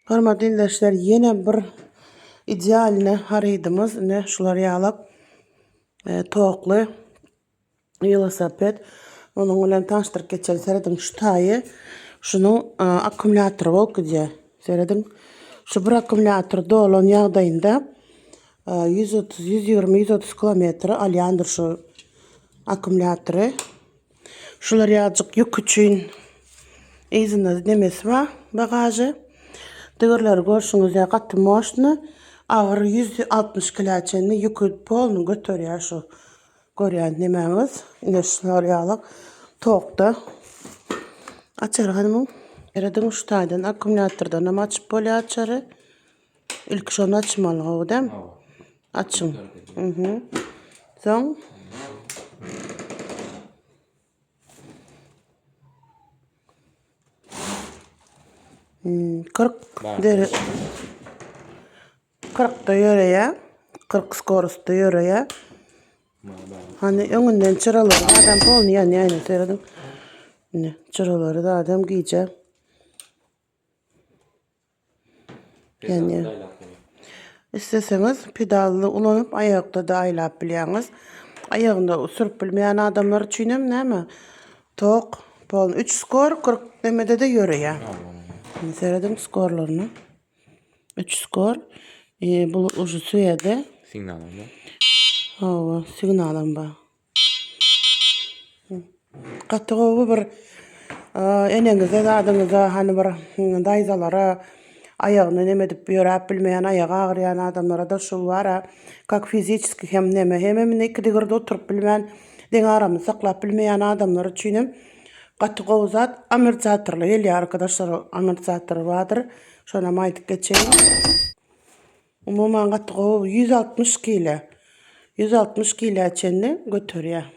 Hormatly ildeşler ýene bir idealny harydymyz ine şular ýalak tokly welosiped. Onuň bilen tanyşdyryp geçeli. Serediň şu taýy şunuň akkumulýatory bolup gidýär. Serediň şu bir akkumulýator dolan ýagdaýynda 130 120 130 kilometr alýandyr şu akkumulýatory. Şular ýaljyk ýük üçin yzynda nemesi bar, bagažy. Tigirleri görşüňiz ýaly gaty moşny. Agyr 160 kilä çenli ýüki polny göterýär şu görýän nemäňiz. Ine şular ýaly tokda. Açar hany muň. Serediň şu taýdan akkumulýatordan hem açyp bolýar açary. Ilki şony açmaly gowy dämi? Açyň. Mhm. Soň Hmm, 40 dere 40-da ýöreýär. 40 skorostda ýöreýär. Hany öňünden çyralary adam polny ýanýar ine serediň. Ine çyralary da adam gije. Ýani isleseňiz pedally ulanyp aýakda-da aýlap bilýäňiz. Aýagynda sürüp bilmeýän adamlar üçin hem näme tok pol 3 skor 40 nemede-de ýöreýär. Indi serediň skorlaryna. 3 skor. E, bu ujy süýede. Signalam bar. Hawa, signalam bar. Gaty gowy bir eneňize zadyňyza hany bir daýzalara aýagyny neme edip ýöräp bilmeýän aýagy agyrýan adamlarada şu bara kak fiziçeski hem neme hemem indi iki digirde oturyp bilmän deň agramyny saklap bilmeýän adamlar üçinem gaty gowy zat amortizatorly gelýär arkadaşlar amortizatory bardyr şonam aýdyp geçeýin. Umuman gaty gowy 160 kile 160 kilä çenli göterýär.